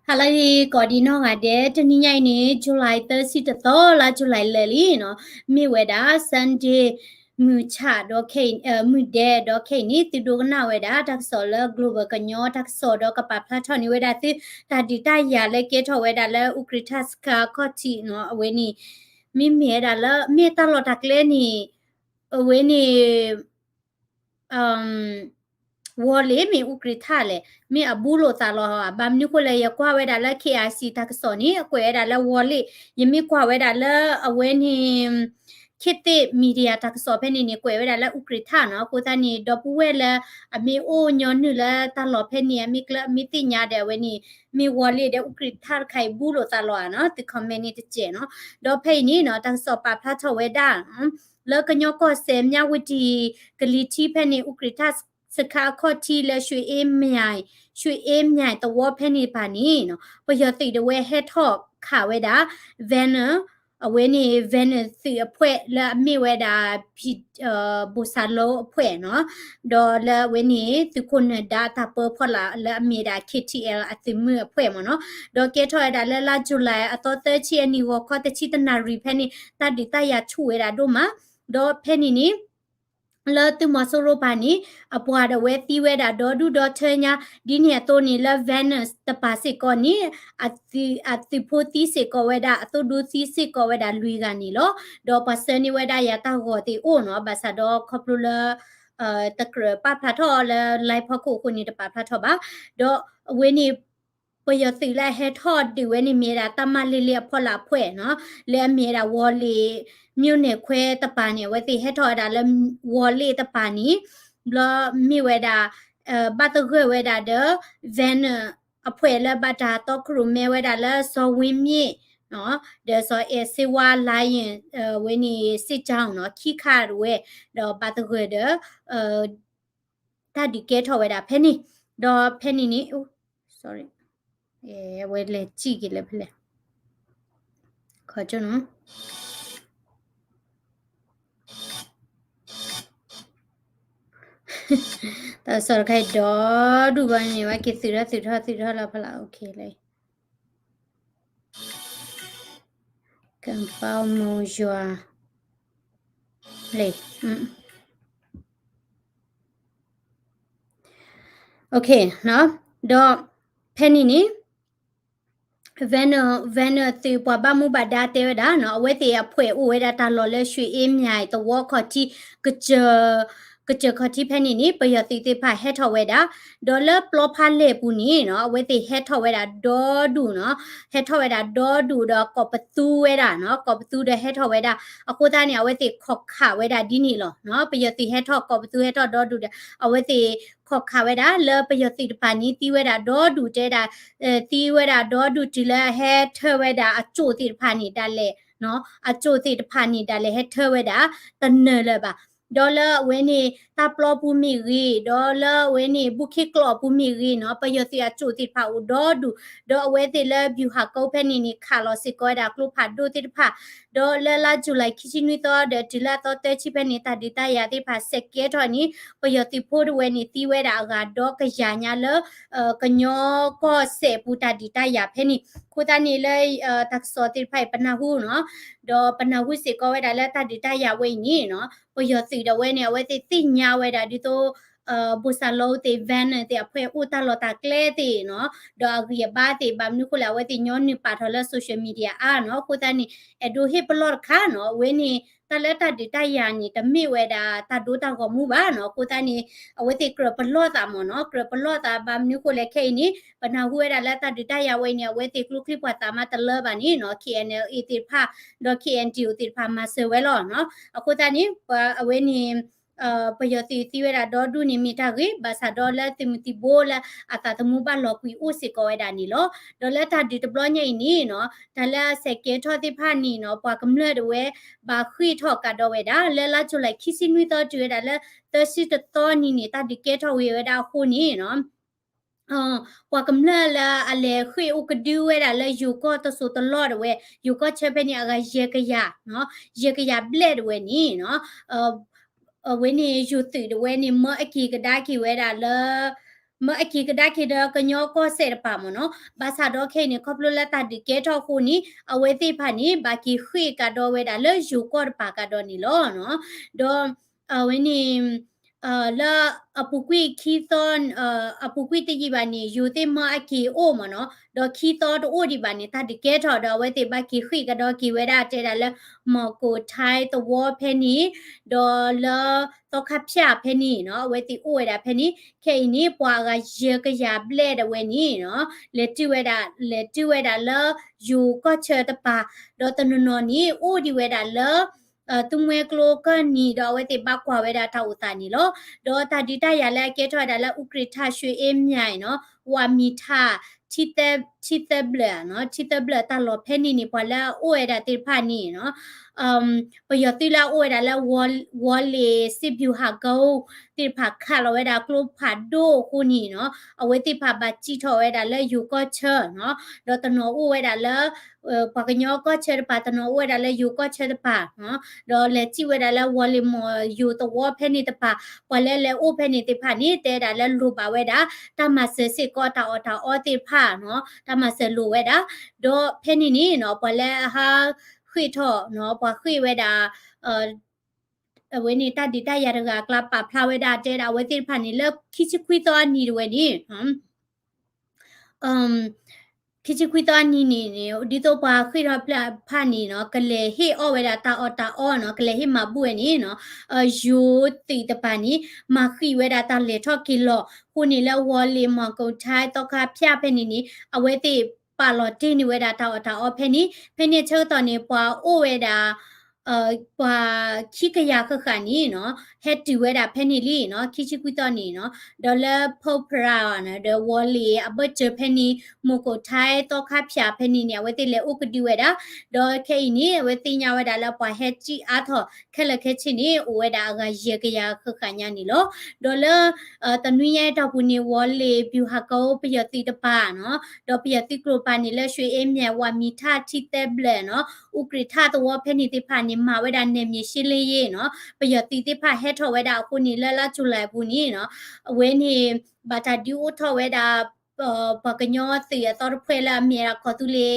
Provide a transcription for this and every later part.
ဟါလၢအဂ့ၤ ကိးဒံနီၢ်ဂၤဒဲး, တနံၤညါအံၤန့ၣ် July သၢဆံတသီ လါ July လၢာ်လံနီၤ, မ့ၢ်ဝဲဒၣ် Sunday မုၢ်ဆၣ်ဒီးခဲအံၤ မုၢ်ဒဲးဒီးခဲအံၤန့ၣ် သုဒိကနၣ်ဝဲဒၣ် တၢ်ကစီၣ်လၢ Global ကညီတၢ်ကစီၣ်ဒီးကပာ်ဖျါထီၣ်န့ၢ်ဝဲဒၣ်သု တၢ်ဒုးတၢ်ယၤလၢကဲထီၣ်ဝဲဒၣ်လၢ အူကြံၣ်ထၣ်စခါခီၣ်ထံးနီၤ, အဝဲန့ၣ် မ့မ့ၢ်ဝဲဒၣ်လၢ မ့ၢ်တၢ်လီၢ်တၢ်ကျဲန့ၣ် အဝဲန့ၣ် ဝီၤလ့ၣ်မ့ၢ်အူကြံၣ်ထၣ်လဲၣ်, မ့ၢ်အဘူးလိာ်သးလီၤဧါ, ဘၣ်မနုၤဃိလဲၣ် ယကွၢ်ဝဲဒၣ်လၢ KIC တၢ်ကစီၣ်န့ၣ် အကွဲးဝဲဒၣ်လၢဝီၤလ့ၣ်, ယမ့ၢ်ကွၢ်ဝဲဒၣ်လၢအဝဲန့ၣ် ခေတ်သစ် Media တၢ်ကစီၣ်ဖဲန့ၣ်န့ၣ် ကွဲးဝဲဒၣ်လၢအူကြံၣ်ထၣ်နီၤ, အဃိသတးန့ၣ် ဒီပုၢ်ဝဲၢ်လၢ အမ့ၢ်အိၣ်ညီနုၢ်လၢတၢ်လီၢ်ဖဲန့ၣ် အမ့ၢ်ကျၢၢ် အမ့ၢ်သ့ၣ်ညါဒီး အဝဲန့ၣ် မ့ၢ်ဝီၤလ့ၣ်ဒီးအူကြံၣ်ထၣ်တခါအံၤ ဘူးလိာ်သးလီၤဧါနီၤ, သု comment န့ၣ်တစဲးနီၤ, ဒီးဖဲအံၤန့ၣ်နီၤ တၢ်ကစီၣ်ပာ်ဖျါထီၣ်ဝဲဒၣ် လၢကညီကီၢ်စဲၣ် မြဝတီ ကလံၤထံးဖဲန့ၣ် အူကြံၣ်ထၣ်စခါအခီၣ်ထံးလၢ ရွှေအေးမြိုင် ရွှေအေးမြိုင် သဝီဖဲန့ၣ်တဖၣ်န့ၣ်နီၤ ပယီၤသုးဒၣ်ဝဲဟဲထီၣ်ခးဝဲဒၣ် venom အဝဲန့ၣ် venom သုးအဖှဲးလၢအမ့ၢ်ဝဲဒၣ် ဘိၣ်စၢ်လိအဖှဲးနီၤ, ဒီးလၢအဝဲန့ၣ် သုးခိၣ်နၢၤဒါအတၢ်ပၢဖီလာ်လၢအမ့ၢ်ဒၣ် KTL အသုးမုၢ်အဖှဲးမ့ၢ်နီၤ, ဒီးကဲထီၣ်ဝဲဒၣ်လၢလါ July အသီသၢဆံအနံၤ ဂီၤခီတဆံတနၣ်ရံၣ်ဖဲန့ၣ် တၢ်ဒုးတၢ်ယၤဆူၣ်ဝဲဒၣ်ဒိၣ်မး, ဒီးဖဲန့ၣ်န့ၣ် လၢသုးမီၤစိရိၤပၤန့ၣ် အပှၤဒၣ်ဝဲသံဝဲဒၣ်ဒီဒူၣ်ဒီထၢညါ, ဒ်န့ၣ်အသိးန့ၣ် လၢ venom တပၤစ့ၢ်ကီးန့ၣ် အသုးဖိသံစ့ၢ်ကီးဝဲဒၣ် အသိၣ်ဒူသံစ့ၢ်ကီးဝဲဒၣ်လွံၢ်ဂၤန့ၣ်လီၤ. ဒီးပှၤဆှၢန့ၢ်ဝဲဒၣ်ယၤတၢ်ဂီၤသ့ၣ်အိၣ်နီၤ, ဘၣ်ဆၣ်ဒီးခီဖျိလၢ တကြၢးပာ်ဖျါထီၣ်လၢ live ဖီခိၣ်အဃိန့ၣ် တပာ်ဖျါထီၣ်ဘၣ်. ဒီးအဝဲန့ၣ် ပယီၤသုးလၢအဟဲထီၣ်ဒုးဝဲန့ၣ်မ့ၢ်ဝဲဒၣ် တပ်မ လေးလေး အဖီလာ်အဖှဲးနီၤ, လၢအမ့ၢ်ဝဲဒၣ်ဝီၤလ့ၣ် မြို့နယ်ခွဲတပၤန့ၣ် အဝဲသ့ၣ်ဟဲထီၣ်ဝဲဒၣ်လၢဝီၤလ့ၣ်တပၤန့ၣ် ဘျီမ့ၢ်ဝဲဒၣ် ဘၣ်သဂၢၢ်ဝဲဒၣ်ဒီး venom အဖှဲးလၢဘၣ်တၢ်တီခိၣ်ရိၣ်မဲဝဲဒၣ်လၢ စီၤဝင်းမြင့် ဒီးစီၤအဲၣ်စ့ဝါ လါယၣ် ဝဲန့ၣ် စစ်ကြောင်းနီၤ ခံခါတဝဲ ဒီးဘၣ်သဂၢၢ်ဒီး တၢ်ဒုးကဲထီၣ်ဝဲဒၣ်ဖဲန့ၣ်, ဒီးဖဲန့ၣ်န့ၣ် sorry အဝဲလဲၤစံၣ်က့ၤလၢဖဲလဲၣ်, ခီကၠိနီၤ တၢ်ကစီၣ်တခါအံၤဒီဒူၣ်ဘၣ်န့ၣ် ဝဲက့ၤသုးထီၣ်သုးထီၣ်သုးထီၣ်လၢဖီလာ် OK လၢ ကပီၤမူယွၤ လံ OK ဒီးဖဲန့ၣ်န့ၣ် venom venom သုးပှၤဘၣ်မူဘၣ်ဒါတဲဝဲဒၣ်နီၤ အဝဲသ့ၣ်အဖှဲးအိၣ်ဝဲဒၣ်တၢ်လီၢ်လၢ ရွှေအေးမြိုင် သဝီခီၣ်ထံး ကစၢၢ်ခီၣ်ထံးဖဲန့ၣ်န့ၣ် ပယီၤသုးသ့ၣ်တဖၣ်ဟဲထီၣ်ဝဲဒၣ်, ဒီးလၢပျီဖးလဲၢ်ပူၤန့ၣ်နီၤ အဝဲသ့ၣ်ဟဲထီၣ်ဝဲဒၣ်ဒီဒူၣ်နီၤ, ဟဲထီၣ်ဝဲဒၣ်ဒီဒူၣ်ဒီးကိးပသူဝဲဒၣ်နီၤ, ကိးပသူဒီးဟဲထီၣ်ဝဲဒၣ်, အဃိသတးန့ၣ် အဝဲသ့ၣ်ခိးခးဝဲဒၣ်ဒ်န့ၣ်လီၤနီၤ, ပယီၤသုးဟဲထီၣ်ကိးပသူဟဲထီၣ်ဒီဒူၣ်ဒီး အဝဲသ့ၣ်ခိးခးဝဲဒၣ် လၢပယီၤသုးတဖၣ်န့ၣ် သံဝဲဒၣ်ဒီဒူၣ်တဲဒၣ် သံဝဲဒၣ်ဒီဒူၣ်တုၤလၢအဟဲထၢဝဲဒၣ်အကၠိၣ်သ့ၣ်တဖၣ်န့ၣ်ဒၣ်လဲာ်နီၤ, အကၠိၣ်သ့ၣ်တဖၣ်န့ၣ်ဒၣ်လဲာ်ဟဲထၢဝဲဒၣ် တနၢၤလၢၤဘၣ်. ဒီးလၢအဝဲန့ၣ် တၢ်ပျီပူၤမ့ၢ်ဂ့ၤ, ဒီးလၢအဝဲန့ၣ် ဘူၣ်ခ့ကျိးပူၤမ့ၢ်ဂ့ၤနီၤ, ပယီၤသုးအကၠိၣ်သ့ၣ်တဖၣ်အိၣ်ဒီဒူၣ်, ဒီးအဝဲသ့ၣ်လၢ ဗျူဟာကုန်း ဖဲန့ၣ်န့ၣ် ခးလီၤစ့ၢ်ကီးဝဲဒၣ်ကျိဖးဒိၣ်သ့ၣ်တဖၣ်, ဒီးလၢလါ July ခံဆံနွံသီဒီးတုၤလၢအသီသၢဆံဖဲန့ၣ် တၢ်ဒုးတၢ်ယၤသ့ၣ်တဖၣ် စဲးကဲထီၣ်န့ၣ် ပယီၤသုးဖိတဝဲန့ၣ် သံဝဲဒၣ်အဂၤဒီကယၤညါလၢ ကညီကီၢ်စဲၣ်အပူၤတၢ်ဒုးတၢ်ယၤဖဲန့ၣ်, အဃိသတးန့ၣ်လၢ တၢ်ကစီၣ်သ့ၣ်တဖၣ်အံၤ ပနၢ်ဟူနီၤ, ဒီးပနၢ်ဟူစ့ၢ်ကီးဝဲဒၣ်လၢတၢ်ဒုးတၢ်ယၤဝဲအံၤန့ၣ်နီၤ, ပယီၤသုးဒၣ်ဝဲန့ၣ် အဝဲသ့ၣ်သ့ၣ်ညါဝဲဒၣ်ဒ်သိး ဘိၣ်စၢ်လိသ့ၣ် venom သ့ၣ်အဖှဲးအိၣ်တၢ်လီၢ်တၢ်ကျဲသ့ၣ်နီၤ, ဒီးအဂံၢ်အဘါသ့ၣ် ဘၣ်မနုၤအဃိလဲၣ် အဝဲသ့ၣ်ညီနုၢ်ပာ်ထီၣ်လၢ social media အါနီၤ, အဃိသတးန့ၣ် အဲၣ်ဒိးဟ့ၣ်ပလီၢ်တခါနီၤ, အဝဲန့ၣ် တၢ်လၢတၢ်ဒုးတၢ်ယၤန့ၣ် တမ့ၢ်ဝဲဒၣ်တၢ်ဒိတၢ်ဂီၤမူဘၣ်နီၤ, အဃိသတးန့ၣ် အဝဲသ့ၣ်ကြၢးပလီၢ်သးမ့ၢ်နီၤ, ကြၢးပလီၢ်သး ဘၣ်မနုၤအဃိလဲၣ်ခဲအံၤန့ၣ် ပနၢ်ဟူဝဲဒၣ်လၢတၢ်ဒုးတၢ်ယၤဝဲအံၤန့ၣ် အဝဲသ့ၣ်ကျိချံပှၤသးမၤတလၢဘၣ်န့ၣ်နီၤ, KNLA သ့ၣ်တဖၣ် ဒီး KNDO သ့ၣ်တဖၣ်မၤစၢၤဝဲလီၤနီၤ, အဃိသတးန့ၣ် ပှၤအဝဲန့ၣ် ပယီၤသုးသံဝဲဒၣ်ဒီဒူၣ်န့ၣ်မ့ၢ်တၢ်ဂ့ၤ, ဘၣ်ဆၣ်ဒီးလၢသုးမုၢ်သံၣ်ဘိလၢအသးသမူဘၣ်လီၤကွံာ်အိၣ်စ့ၢ်ကီးဝဲဒၣ်န့ၣ်လီၤ. ဒီးလၢတၢ်ဒုးတဘျီညါအံၤန့ၣ်နီၤ, တၢ်လၢအစဲးကဲထီၣ်သ့ၣ်တဖၣ်န့ၣ်နီၤ, ပှၤကမျၢၢ်ဒၣ်ဝဲ ဘၣ်ဃ့ၢ်ထီၣ်ကဒီးဝဲဒၣ် လၢလါ July ခံဆံနွံသီတုၤဝဲဒၣ်လၢ သၢဆံတသီနံၤန့ၣ် တၢ်ဒုးကဲထီၣ်ဝဲဒၣ်အဃိန့ၣ်နီၤ ပှၤကမျၢၢ်လၢအလဲၤဃ့ၢ်အိၣ်ကဒုဝဲဒၣ်လၢယိၤကီၢ်တစိၤတလီၢ်ဒၣ်ဝဲ, ယိၤကီၢ်ဆၢဖဲန့ၣ် အဂၤယဲၢ်ကယၤ, ယဲၢ်ကယၤဘျဲၣ်ဒၣ်ဝဲန့ၣ်နီၤ, အဝဲန့ၣ်ယိၤသုးဒၣ်ဝဲန့ၣ် မၢအက့ၤကဒါက့ၤဝဲဒၣ်လၢ မၢအက့ၤကဒါက့ၤဒီးကညီကီၢ်စဲၣ်တပၤမ့ၢ်နီၤ. ဘၣ်ဆၣ်ဒီးခဲအံၤန့ၣ် ခီဖျိလၢတၢ်ဒုးကဲထီၣ်အဃိန့ၣ် အဝဲသ့ၣ်တဖၣ်န့ၣ် ဘၣ်က့ၤဃ့ၢ်ကဒီးဝဲဒၣ်လၢယိၤကီၢ်တပၤကဒီးန့ၣ်လီၤ. ဒီး အဝဲန့ၣ် လၢအပူၤကွံာ်ခံသီ အပူၤကွံာ်တယံာ်ဘၣ်န့ၣ် ယိၤသ့ၣ်မၢအက့ၤအိၣ်မ့ၢ်နီၤ, ဒီးခံသီတအိၣ်ဒံးဘၣ်န့ၣ် တၢ်ဒုးကဲထီၣ်ဒီး အဝဲသ့ၣ်ဘၣ်က့ၤဃ့ၢ်ကဒီးက့ၤဝဲဒၣ် တဲဒၣ်လၢ မီၢ်ကိၣ်ထဲသဝီဖဲန့ၣ်, ဒီးလၢသီခါဖၠၣ်ဖဲန့ၣ်နီၤ, အဝဲသ့ၣ်အိၣ်ဝဲဒၣ်ဖဲန့ၣ်. ခဲအံၤန့ၣ် ပှၤအဂၤယဲၢ်ကယၤဘျဲၣ်ဒၣ်ဝဲန့ၣ်နီၤ, လဲၤတုၤဝဲဒၣ် လဲၤတုၤဝဲဒၣ်လၢယိၤကီၢ်ဆၢတပၤ, ဒီးတနီၤနီၤန့ၣ် အိၣ်ဒံးဝဲဒၣ်လၢ သူမှဲကျိကၢၢ်နံၤ ဒီးအဝဲသ့ၣ်ဘၣ်ကွၢ်ဝဲဒၣ်တၢ်အိၣ်သးန့ၣ်လီၤ. ဒီးတၢ်ဒုးတၢ်ယၤလၢအကဲထီၣ်ဝဲဒၣ်လၢ အူကြ့ၣ်ထၣ် ရွှေအင်းမြစ်နီၤ, ဝၤမံၤထၣ် ထံသၢဘျၢၣ်နီၤ, ထံသၢဘျၢၣ်တၢ်လီၢ်ဖဲန့ၣ်န့ၣ် ပှၤလၢအအိၣ်ဝဲဒၣ်သ့ၣ်တဖၣ်န့ၣ်နီၤ, ပယီၤသုးလၢအအိၣ်ဝဲဒၣ်လၢ ဝီၤလ့ၤ စစ်ဗျူဟာကုန်း သ့ၣ်တဖၣ်ခးလီၤဝဲဒၣ်ကျိဖးဒိၣ်အဃိန့ၣ်နီၤ, အဝဲသ့ၣ်တဖၣ်ဘၣ်စံၣ်ထီၣ်ဝဲဒၣ်လၢယိၤကီၢ်ဆၢနီၤ, ဒီးတနီၤအိၣ်ဝဲဒၣ်လၢ ပှၤကညီကီၢ်ဆၢတပၤ, တနီၤအိၣ်ဝဲဒၣ်လၢယိၤကီၢ်ဆၢတပၤနီၤ, ဒီးလဲၤစံၣ်ဝဲဒၣ်လၢဝီၤလ့ၤမီၢ်ယိၤသဝီဖဲန့ၣ်တပၤ, ပှၤလၢလဲၤအိၣ်ဖဲန့ၣ်သ့ၣ်တဖၣ်န့ၣ် တဲဒၣ်လၢလိၣ်ဘၣ်ဝဲဒၣ် တၢ်မၤစၢၤစ့ၢ်ကီးတၢ်အီၣ်တၢ်အီသ့ၣ်တဖၣ်နီၤ, တၢ်မၤစၢၤလိၣ်ဝဲဒၣ်, ဒီးဖဲန့ၣ်န့ၣ်နီၤ ပှၤလၢအဟးဃ့ၢ်ထီၣ်နီၤ, ပှၤဃ့ၢ်ဝဲဒၣ် အဝဲန့ၣ်တၢ်ဒုးတၢ်ယၤတဂၤအကျါ ပာ်ဖျါဝဲဒၣ် တဲဒၣ် အဝဲသ့ၣ်တဖၣ်န့ၣ်လၢခံဆံခွံသီအနံၤတဝဲန့ၣ် ခံဆံခွံသီအနံၤန့ၣ်န့ၣ် ဒ်သိးပှၤဃ့ၢ်ထီၣ်ဖျၢၣ်တဖၣ်န့ၣ်နီၤ ကလဲၤဟ့ၣ်အီၣ်ဝဲဒၣ်တၢ်အီၣ်တၢ်အီနီၤ, ကလဲၤဟ့ၣ်မၤဘူၣ်ဝဲန့ၣ်နီၤ, ယိၤသုးတပၤန့ၣ် မၤဃံးဝဲဒၣ်တၢ်လဲၤထီၣ်က့ၤလီၤအဃိန့ၣ် လၢဝီၤလ့ၤမီၢ်ကိၣ်ထဲ သီခါဖၠၣ်ဖဲန့ၣ်န့ၣ် အဝဲသ့ၣ်ပာ်လီၤတ့ၢ်န့ၢ်ဝဲဒၣ်တၢ်အီၣ်တၢ်အီဖဲန့ၣ်, ဖဲန့ၣ်အဆၢကတီၢ်န့ၣ် ပှၤအိၣ်ဝဲဒၣ် ပှၤခံကယၤဃၣ်ဃၣ်န့ၣ်နီၤ ဟဲတုၤဝဲဒၣ်ဖဲန့ၣ်လံနီၤ, ခံဆံခွံသီန့ၣ်နီၤ, ဒီးလၢဖိဖြရၤနီၤ ဒီးဝီၤလ့ၤအဘၢၣ်စၢၤဖဲန့ၣ် မီၢ်ကိၣ်ထဲ သီခါဖၠၣ်ဖဲန့ၣ်န့ၣ် အဝဲသ့ၣ်လဲၤအိၣ်ကဒုဝဲဒၣ်, ဒီးခဲအံၤန့ၣ် အဝဲသ့ၣ်ညါဝဲဒၣ်လၢပှၤဟဲစံၣ်အါထီၣ်ခဲလၢာ်ခဲဆ့န့ၣ် အိၣ်ဝဲဒၣ်အဂၤယဲၢ်ကယၤဃၣ်ဃၣ်ညါန့ၣ်လီၤ. ဒီးလၢ တနွံညါအံၤတီၢ်ပူၤန့ၣ် ဝီၤလ့ၤ ဗျူဟာကုန်း ပယီၤသုးတပၤနီၤ, ဒီးပယီၤသုးကျိၤပၤန့ၣ်လၢ ရွှေအင်းမြစ် ဝၤမံၤထၣ် ထံသၢဘျၢၣ်နီၤ, အူကြ့ၣ်ထၣ်သဝီဖဲန့ၣ်သ့ၣ်တဖၣ်န့ၣ် မၤဝဲဒၣ် နယ်မြေရှင်းလင်းရေး နီၤ, ပယီၤသုးသ့ၣ်တဖၣ်ဟဲထီၣ်ဝဲဒၣ်အဃိန့ၣ် လၢလါ July အပူၤန့ၣ်နီၤ, အဝဲန့ၣ် ဘၣ်တၢ်ဒုးအိၣ်ထီၣ်ဝဲဒၣ် ပှၤကညီသုးအသီတဖှဲလၢအမ့ၢ်ဝဲဒၣ်ကီၢ်သူလ့ၤ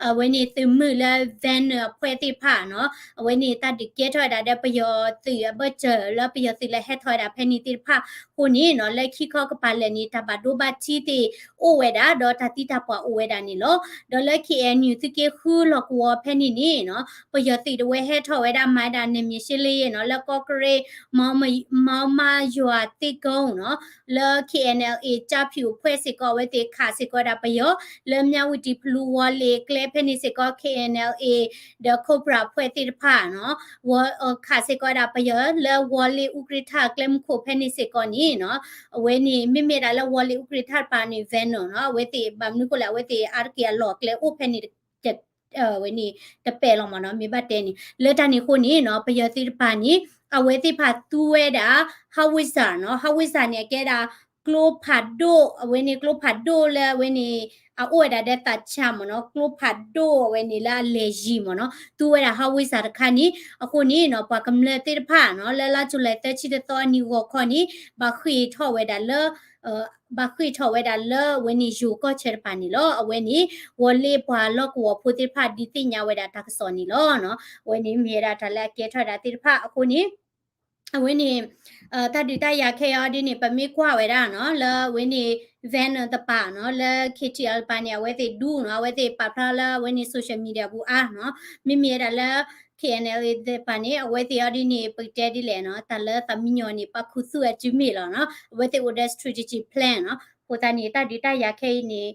အဝဲန့ၣ်သုးမုၢ်လၢ Wagner အဖွဲ့သ့ၣ်တဖၣ်နီၤ, အဝဲန့ၣ်တၢ်ဒုးကဲထီၣ်ဝဲဒၣ်ဒီးပယီၤသုးအဘၢၣ်စၢၤလၢပယီၤသုးလၢဟဲထီၣ်ဝဲဒၣ်ဖဲန့ၣ်သ့ၣ်တဖၣ်အဃိန့ၣ်နီၤ, လၢခံခီကပၤလၢာ်န့ၣ် တၢ်ဘၣ်ဒိဘၣ်ထံးသ့ၣ်အိၣ်ဝဲဒၣ် ဒီးတၢ်သံတၢ်ပှၢ်အိၣ်ဝဲဒၣ်န့ၣ်လီၤ. ဒီးလၢ KNU သုးက့ဃုလီၢ်ကဝီၤဖဲန့ၣ်န့ၣ်နီၤ, ပယီၤသုးတဝဲဟဲထီၣ်ဝဲဒၣ်မၤဝဲဒၣ် နယ်မြေရှင်းလင်းရေး နီၤ, လၢကီၢ်ကရ့ၣ် မီမယွၤသ့ၣ်ကိနီၤ, လၢ KNLA ကၠၣ်ဖၠူၣ်အဖွဲ့စ့ၢ်ကီး အဝဲသ့ၣ်ခးစ့ၢ်ကီးဝဲဒၣ်ပယီၤ, လၢမၠၣ်ဝတံၣ်ဖလူဝီၤလ့ၤကျဲဖဲန့ၣ်စ့ၢ်ကီး KNLA ဒီး Cobra အဖွဲ့သ့ၣ်တဖၣ်နီၤ, ခးစ့ၢ်ကီးဝဲဒၣ်ပယီၤ လၢဝီၤလ့ၤအူကြ့ၣ်ထၣ်ကျဲမုၢ်ခိၣ်ဖဲန့ၣ်စ့ၢ်ကီးန့ၣ်နီၤ, အဝဲန့ၣ် မ့မ့ၢ်ဒၣ်လၢဝီၤလ့ၤအူကြ့ၣ်ထၣ်တပၤန့ၣ် Wagner နီၤ, အဝဲသ့ၣ်ဘၣ်မနုၤဃိလဲၣ် အဝဲသ့ၣ်အါတက့ၢ်အလီၢ်အကျဲအိၣ်ဖဲန့ၣ် ဝဲန့ၣ် တပဲာ်လီၤမ့ၢ်နီၤ, မ့ၢ်ဘၣ်တဲန့ၣ် လၢတၢ်န့ၣ်အဃိန့ၣ်နီၤ, ပယီၤသုးတပၤန့ၣ် အဝဲသ့ၣ်တဖၣ်သူဝဲဒၣ် howitzer နီၤ, howitzer န့ၣ် အကဲဒၣ် ကျိဖးဒိၣ်, အဝဲန့ၣ်ကျိဖးဒိၣ်လၢအဝဲန့ၣ် အအိၣ်ဝဲဒၣ်ဒီးသးဆါမ့ၢ်နီၤ, ကျိဖးဒိၣ်အဝဲန့ၣ်လၢအလဲၤယံၤမ့ၢ်နီၤ, သူဝဲဒၣ် howitzer တခါန့ၣ် အဃိန့ၣ်နီၤ, ပှၤကမျၢၢ်သ့ၣ်တဖၣ်နီၤ, လၢလါ July သၢဆံတသီအနံၤဂီၤခီန့ၣ် ဘၣ်ဃ့ၢ်ထီၣ်ဝဲဒၣ်လၢ ဘၣ်ဃ့ၢ်ထီၣ်ဝဲဒၣ်လၢအဝဲန့ၣ်ယိၤကီၢ်ဆၢတပၤန့ၣ်လီၤ. အဝဲန့ၣ် ဝီၤလ့ၤပှၤလီၢ်ကဝီၤဖိသ့ၣ်တဖၣ်ဒုးသ့ၣ်ညါဝဲဒၣ်တၢ်ကစီၣ်န့ၣ်လီၤ. အဝဲန့ၣ်မ့ၢ်ဝဲဒၣ်တၢ်လၢအကဲထီၣ်ဝဲဒၣ်သ့ၣ်တဖၣ်အဃိန့ၣ် အဝဲန့ၣ် တၢ်ဒုးတၢ်ယၤခဲအံၤဒ်န့ၣ် ပမ့ၢ်ကွၢ်ဝဲဒၣ်နီၤ လၢအဝဲန့ၣ် Wagner တပၤနီၤ လၢ KTLA တပၤန့ၣ် အဝဲသ့ၣ်ဒူနီၤ အဝဲသ့ၣ်ပာ်ဖျါလၢအဝဲန့ၣ် social media ပူၤအါနီၤ, မ့မ့ၢ်ဝဲဒၣ်လၢ KNLA တပၤန့ၣ် အဝဲသ့ၣ်အီၤဒ်န့ၣ် ပကတဲဒ်လဲၣ်နီၤ တၢ်လၢသးမံညီၤန့ၣ် ပာ်ခူသူၣ်အစုမ့ၢ်လီၤနီၤ, အဝဲသ့ၣ်အိၣ်ဒီး strategic plan နီၤ, အဃိသတးန့ၣ် တၢ်ဒုးတၢ်ယၤခဲအံၤန့ၣ်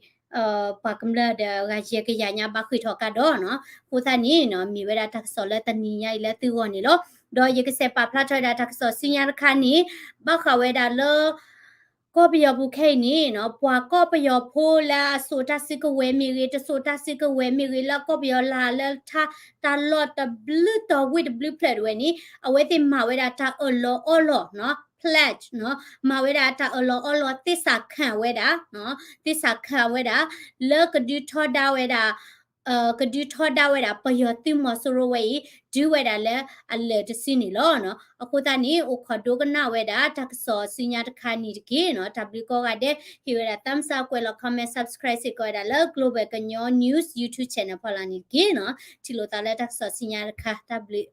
ပှၤကမျၢၢ်ဒီးဂၤယဲၢ်ကယၤညါဘၣ်ဃ့ၢ်ထီၣ်ကဒီးနီၤ, အဃိသတးန့ၣ်နီၤ မ့ၢ်ဝဲဒၣ်တၢ်ကစီၣ်လၢတနံၤညါအံၤလၢသုဂီၢ်န့ၣ်လီၤ. ဒီးယကစဲးပာ်ဖျါထီၣ်ဝဲဒၣ်တၢ်ကစီၣ်ဆူညါတခါန့ၣ် ဘၣ်ဃးဝဲဒၣ်လၢ ကီၢ်ပယီၤပူၤခဲအံၤန့ၣ်နီၤ ပှၤကီၢ်ပယီၤဖိလၢအစိာ်တၢ်စုကဝဲၤမ့ၢ်ဂ့ၤ တစိာ်တၢ်စုကဝဲၤမ့ၢ်ဂ့ၤ လၢကီၢ်ပယီၤလၢ်လၢထါ တၢ်လီၢ်တဘျုးတီၤဝ့ၢ်တဘျုးဖျၢၣ်တဝဲန့ၣ် အဝဲသ့ၣ်မၤဝဲဒၣ်တၢ်အၢၣ်လီၤအီလီၤနီၤ pledge နီၤ မၤဝဲဒၣ်တၢ်အၢၣ်လီၤအီလီၤသ့ၣ်စးခၣ်ဝဲဒၣ် သ့ၣ်စးခၣ်ဝဲဒၣ် လၢကဒုးထီဒါဝဲဒၣ် ကဒုးထီဒါဝဲဒၣ် ပယီၤသုးမီၤစိရိၤဝဲအံၤ ဒုးဝဲဒၣ်လၢအလၢာ်တစုန့ၣ်လီၤနီၤ. အဃိသတးန့ၣ် အိၣ်ခိးဒိကနၣ်ဝဲဒၣ် တၢ်ကစီၣ်ဆူညါတခါန့ၣ်တက့ၢ်နီၤ. တၢ်ဘျုးကိးဂၤဒဲး ဟ့ၣ်ဝဲဒၣ် thumbs up ကွဲးလီၤ comment subscribe စ့ၢ်ကီးဝဲဒၣ်လၢ Global ကညီ News YouTube channel ဖီလာ်န့ၣ်တက့ၢ်နီၤ. ထံၣ်လိာ်သးလၢတၢ်ကစီၣ်ဆူညါတခါ တၢ်ဘျုး